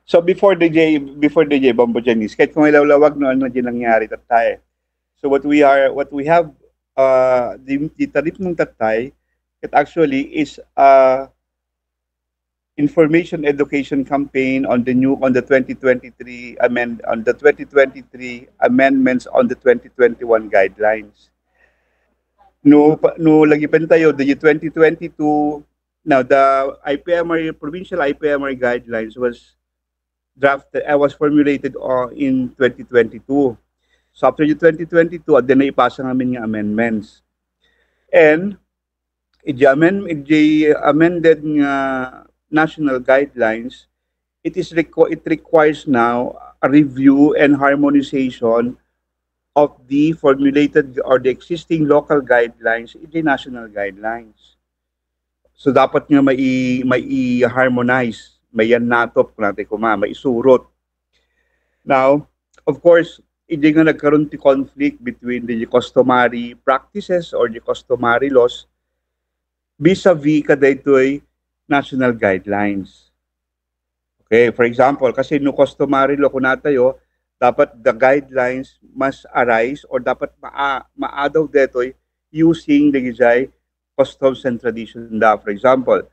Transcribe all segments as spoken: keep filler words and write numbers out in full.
So before D J, before D J Bombo Janice, kahit kung ilawlawag no ano di nangyari tattay. So what we are, what we have, uh, the, the taripnong tattay, it actually is a information education campaign on the new, on the twenty twenty-three amend, on the twenty twenty-three amendments on the twenty twenty-one guidelines. No, pa- no lagi pa tayo, the twenty twenty-two, now the I P M R, provincial I P M R guidelines was drafted, I was formulated uh, in twenty twenty-two. So after the twenty twenty-two, adda na ipasa ngamin nga amendments. And iti amend, iti amended nga national guidelines, it is requ- it requires now a review and harmonization of the formulated or the existing local guidelines in the national guidelines. So dapat nga mai mai-harmonize, maiannatop, kunati koma, maisurot. Now, of course, idi nga nagkaroon ti conflict between the customary practices or the customary laws vis-a-vis kadaytoy national guidelines. Okay, for example, kasi no customary law kunatayo, dapat the guidelines must arise or dapat maa maadaw detoy using dagijay customs and tradition da. For example,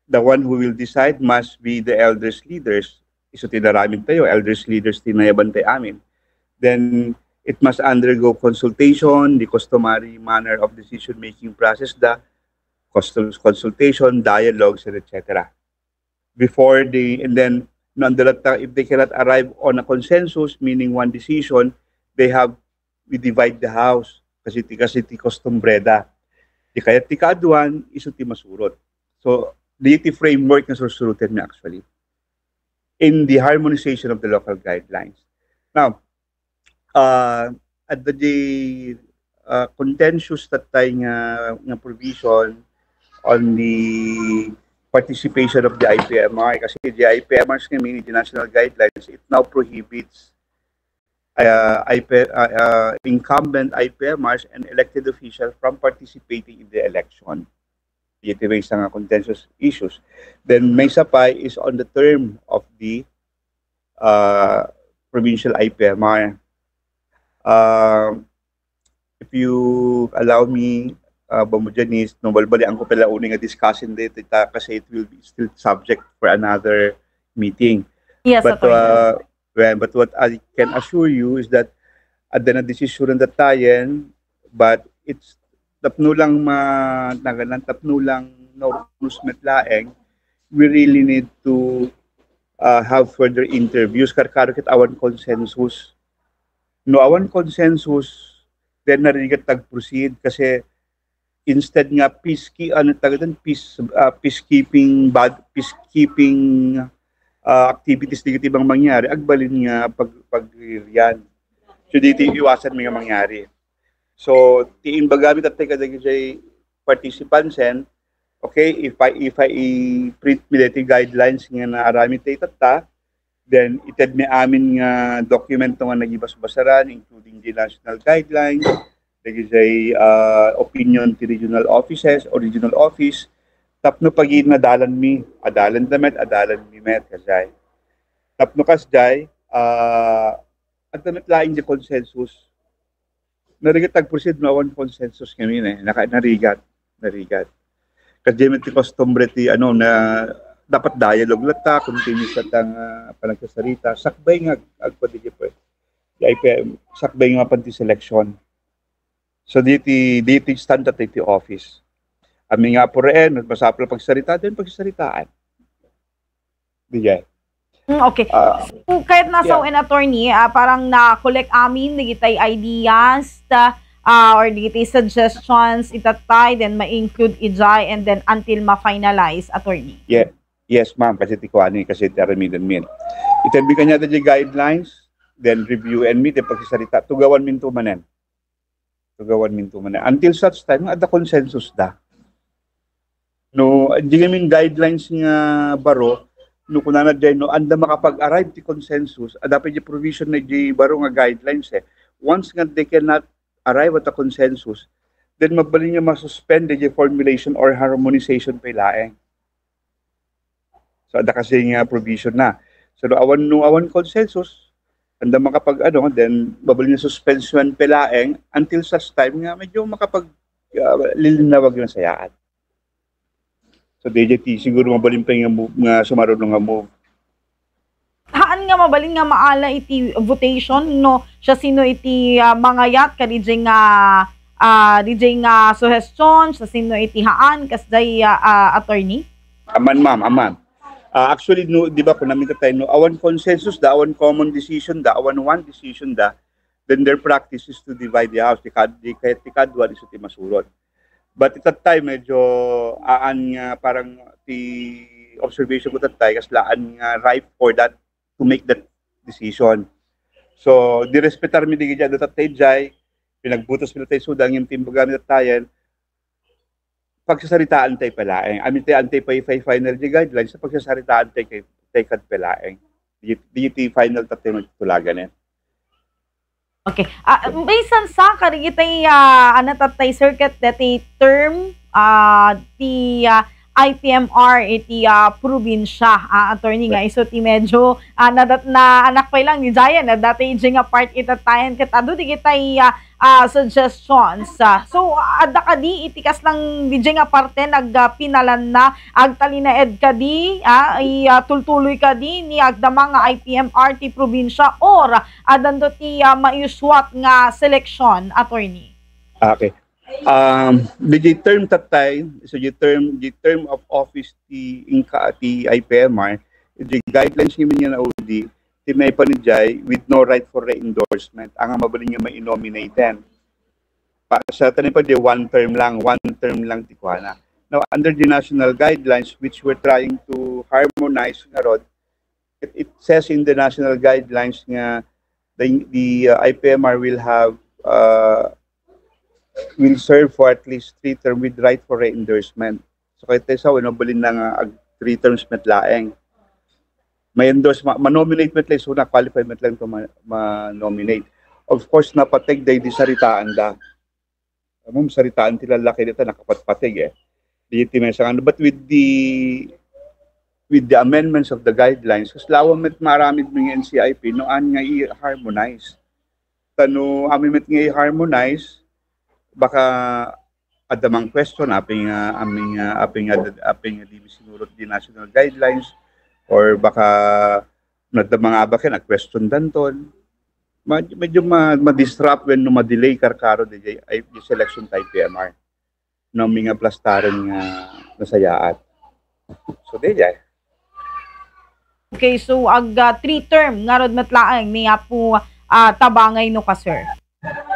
the one who will decide must be the elders leaders. Isu ti inaramid tayo, elders leaders ti nayaban tayo amin. Then it must undergo consultation, the customary manner of decision-making process da, customs consultation, dialogues, and et cetera. Before the, and then, no, if they cannot arrive on a consensus, meaning one decision, they have, we divide the house. Kasi ti, kasi ti kostumbre da. Di kayat ti kaaduan, isu ti masurot. So, di ti framework nga sursuroten mi actually in the harmonization of the local guidelines. Now, uh, at the uh, contentious that time nga, nga provision on the participation of the I P M R kasi the I P M Rs ngamin, the national guidelines, it now prohibits uh, I P, uh, uh, incumbent I P M Rs and elected officials from participating in the election. Iti maysa nga contentious issues. Then maysa pa is on the term of the uh, provincial I P M R. Uh, if you allow me, uh, Bombo Janice, no, balbalian ko pala uni nga discussion dito ta, kasi it will be still subject for another meeting. Yes, But Attorney. uh, well, but what I can assure you is that adda na desisyon that tayen, but it's tapno lang ma naganan tapno lang no met laeng, we really need to uh, have further interviews karkaro ket awan consensus. No awan consensus, then narigat tag-proceed kasi instead nga peace ano tagadan peace uh, peacekeeping bad peacekeeping uh, activities digiti bang mangyari agbalin nga pag pagriyan. So dito iwasan mi nga mangyari. So ti imbagami tattay kadagiti participants and okay, if I if I i-print mi daytoy guidelines nga naaramid tayo tatta, then ited mi amin nga dokumento nga nagibasbasaran, including the national guidelines, dagiti uh, opinion ti regional offices or regional office, tapno pagid nadalan mi, adalan da met, adalan mi met, kasay. Tapno kasjay, uh, adda met laing di consensus narigat tag-proceed no awan consensus ngamin eh. Naka, narigat. Narigat. Kasi di ti customary ti ano na dapat dialogue latta, continuous latta nga uh, panagsasarita. Sakbay nga agpadi di pwede. Di ay sakbay nga panti selection. So di ti, di ti standard ti office. Ami nga pureen, masapul pagsarita, din pagsaritaan. Di jay. Mm, okay. Uh, so, kahit nasa yeah. Attorney, uh, parang na-collect amin dagitay ideas ta, uh, or dagitay suggestions itatay, then ma-include ijay and then until ma-finalize, attorney. Yeah. Yes, ma'am. Kasi ti kuani, kasi ti aramidan min. Itembi kanya the guidelines, then review and meet, then pagsasarita, tugawan min tumanen. Tugawan minto man. Until such time nga adda consensus da. No, di ngamin guidelines nga baro, no kunana jay no anda makapag-arrive ti consensus, adda pay di provision na di baro nga guidelines eh. Once nga they cannot arrive at a consensus, then mabalin nga masuspend di formulation or harmonization pay laeng. So adda kasi nga provision na. So, no awan, no awan consensus, anda makapag-ano, then mabalin nga suspension pay laeng until such time nga medyo makapag, ah, lilinnawag nga sayaat. So, D J T, siguro mabalin pay nga move, nga sumaruno nga move. Haan nga mabalin nga maala iti votation, no? Siasino iti, ah, mangayat kadi jay nga, ah, D J nga suhestion, siasino iti haan, kasjay, ah, ah, attorney? Aman, ma'am, aman. Ah, actually, no, di ba, kung namin tatay, no, awan consensus da, awan common decision da, awan one decision da, then their practice is to divide the house. Ti kad-, di, kaya ti kadua, isu ti masurot. But at that time, medyo, aan nga, parang, ti observation ko, tatay, kaslaan nga ripe for that, to make that decision. So, di respetar mi di gidi adu tatay jay, pinagbutos mi tatay suda, ngem ti imbaga mi tatayen, pagsasaritaan tay pay laeng. Amin tay antay pay, pay final di guidelines, pagsasaritaan tay kay, tay kad pay laeng. Di, di ti final tatay magtulagan eh. Okay. Ah, bisan sa kadi itay, ah, ano, tatay, sir, ket dati term, ah, ti, ah, I P M R iti, ah, probinsya, ah, attorney, nga isu ti medyo, ah, nadat-, naanak pay lang ni Jayan, na dati iti nga part ita tayan, ket adu di kitay, ah, ah, suggestions. Ah, so, adda kadi iti kaslang D J nga parte nag, ah, pinalanna, agtalinaed kadi, ah, i, ah, tultuloy kadi ni agdama nga I P M R ti probinsya or addanto ti, ah, maisuat nga selection, attorney? Okay. Um, D J term tatay, so the term, the term of office ti inka ti I P M R, the guidelines ni nga naudi, ti maipanijay with no right for re-endorsement, anga mabalin nga ma-nominaten. Pa, sa tanin pa di one term lang, one term lang ti kuana. Now, under the national guidelines, which we're trying to harmonize ngarud, it, it says in the national guidelines nga the, the, uh, I P M R will have, uh, will serve for at least three term with right for re-endorsement. So, kaya tayo sa, ano, balin na nga ag three terms met laeng. May endorse, ma-, ma-nominate met lang, so na-qualify met lang to ma-, ma-nominate. Of course, napateg day di saritaan da. Ammom, saritaan ti lallaki dita, nakapatpateg eh. Di ti may sangano. But with the, with the amendments of the guidelines, kasla awan met maaramid mi nga N C I P, no, an nga i-harmonize. Ta no amin met nga i-harmonize, baka adda mang question, apay nga, amin nga, apay nga, apay nga di sinurot di national guidelines, or baka no adda mga abaken, a-question danton. Ma-, medyo ma-, ma-disrupt wenno ma-delay karkaro di, ay, di selection ti I P M R. No, mi nga plastaren nga nasayaat. So, di jay. Okay, so ag, ah, three term ngarud met laeng ni Apo, ah, Tabangay no ka, sir?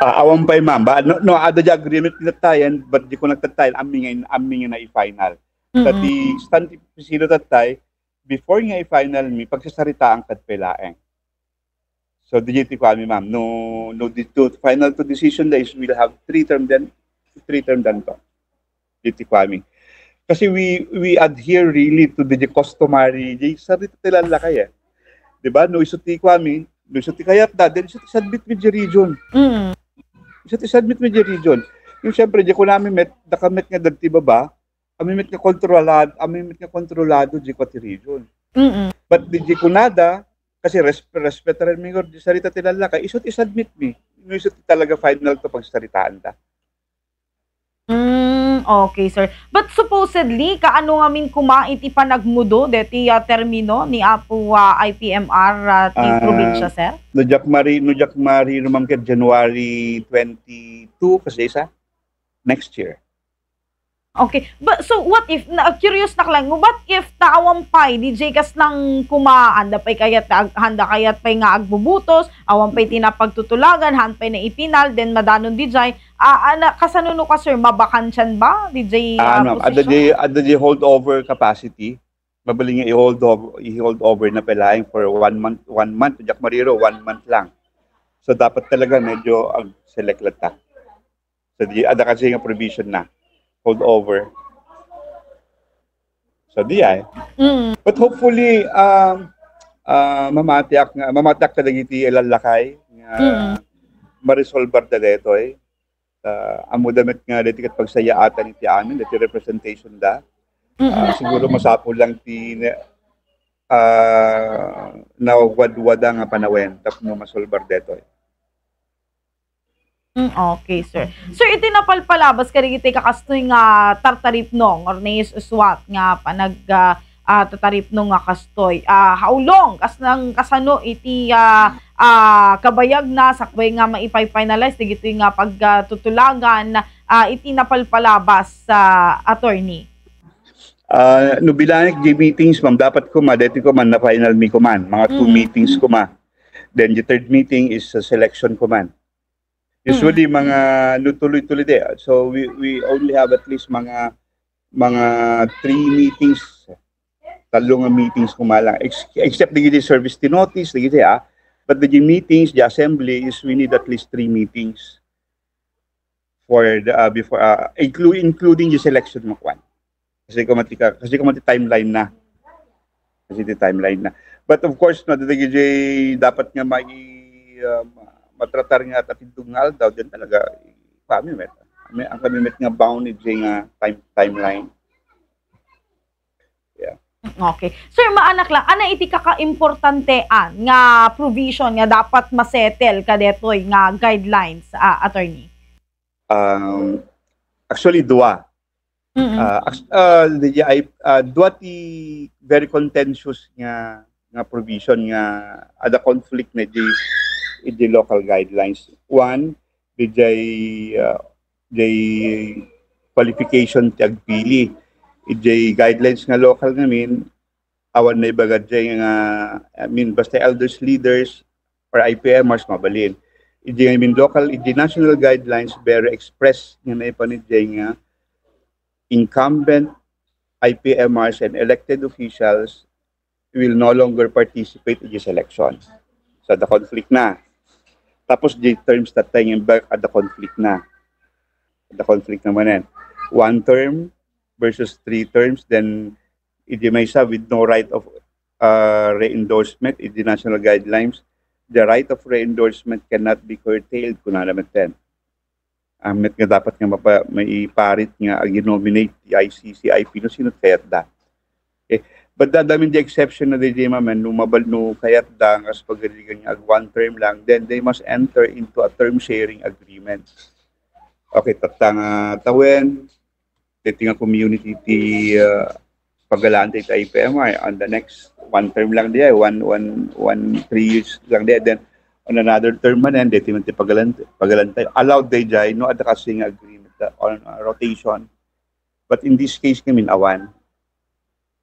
Ah, awan pay, ma'am. Ba, no, no, adda di agreement ti tattayen, but di ko nagtattayen, ammi nga in-, ammi nga na-final. Ta Mm-mm. Ti stand ti presido tattay, before nga i-final mi, pagsasaritaan kad pay laeng. So, di ti kuami, ma'am. No, no, di to, final to decision da is we'll have three term then, three term then to. Di ti kuami. Kasi we, we adhere really to the customary, di sarita ti lallakay eh. Di ba? No, isu ti kuami, no, isu ti kayat da, then isu ti submit with the region. Mm. Isu ti submit with the region. Yung siyempre, di ko namin met, dakamet nga dagti baba, amin met nga kontrolad-, amin met nga kontrolado di ko ti region. Mm-mm. But di, di kunada, kasi res-, respetaren mi ngarud, di sarita ti lallakay, isu ti submit mi. No, isu ti talaga final to pagsaritaan ta. Mm, okay, sir. But supposedly, kaano ngamin koma iti panagmudo deti, ah, termino ni Apo, ah, I P M R, ah, ti Ah, probinsya, sir? No diak mari-, no diak mari-, no, ma'am, ket January twenty-two, kasi isa, next year. Okay. But, so, what if, na, curious nak lang, what if ta awan pay, D J, kaslang kumaan, da pay kayat, ag-, handa kayat pay nga agbubutos, awan pay ti napagtutulagan, haan pay naipinal, then madanon D J, ah, ana, kasano no ka, sir, mabakantian ba, D J, Ah, ah, ano, ada position? Di, ada di holdover capacity. Mabalin nga i-hold over, i-hold over na pay laeng for one month, one month, diak mariro, one month lang. So, dapat talaga medyo ag-select latta. So, di, ada kasi nga provision na. Hold over. So, di ay. Mm. But hopefully, um, ah, mamatiak nga, mamatiak kadagiti ilallakay nga Mm. maresolbar da detoy. Ah, ammo da met nga deti ket pagsayaatan iti amin, deti representation da. Mm. Ah, siguro masapul lang ti ne-, ah, nawadwada nga panawen tapno masolbar detoy. Mm, okay, sir. Sir, iti napalpalabas kadagiti kakastoy nga tartaripnong or nais-, SWAT nga panag, ah, ah, tataripnong nga kastoy. Ah, how long? Kas-, nang kasano iti, ah, ah, kabayagna sakbay nga maipay-finalize dagitoy nga pagtutulagan, ah, iti napalpalabas, ah, attorney? Ah, no bilanek di meetings, ma'am, dapat koma, deti koma, na-final mi koma. Mga two Mm. meetings koma. Then the third meeting is a selection koma. Usually, mga no tuloy-tuloy di. So, we, we only have at least mga, mga three meetings, talo nga meetings koma lang. Ex-, except dagiti service to notice, dagiti, ah. But the meetings, the assembly is we need at least three meetings for the, ah, before, ah, inclu-, including the selection mo kwan. Kasi koma ti ka-, kasi koma ti timeline na. Kasi ti timeline na. But of course, no, dagiti dapat nga mai-, ah, matratar nga tatindog nga aldaw, then talaga, kami met. Kami, ang kami met nga bound iti nga time, timeline. Yeah. Okay. Sir, maanak lang, ano iti kakaimportantean nga provision nga dapat masettle kadetoy nga guidelines, ah, attorney? Um, actually, dua. Mm-mm. Ah, act-, ah, di ay, ah, dua ti very contentious nga, nga provision nga ada conflict na di, di local guidelines. One, di jay, ah, jay qualification ti agpili. Ijay guidelines nga local ngamin, awan na ibaga jay nga, I mean, basta elders, leaders, or I P M Rs, mabalin. Ijay ngamin local, ijay national guidelines, very express nga naipan ijay nga incumbent I P M Rs and elected officials will no longer participate in this election. So, the conflict na. Tapos, the terms that time back at the conflict na. The conflict naman yan. One term versus three terms, then, iti maysa with no right of, uh, re-endorsement, iti national guidelines, the right of re-endorsement cannot be curtailed, kunana met ten. Ang met nga dapat nga mapa-, maiparit nga agi-nominate ti I C C I P no sino kayatda. Okay. But that, I mean, the exception na di, di man, no mabal-, no kayatda nga sa pagarigan nga ag one term lang, then they must enter into a term sharing agreement. Okay, tatta nga tawen, deti nga community ti, uh, pagalaan ti I P M R, on the next one term lang di ay, one, one, one, three years lang di ay. Then, on another term man yan, deti man ti pagalan-, pagalan tayo. Allowed day jay, no, ada kasi nga agreement, uh, on, uh, rotation. But in this case, kami, awan.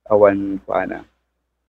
Awan, kuana.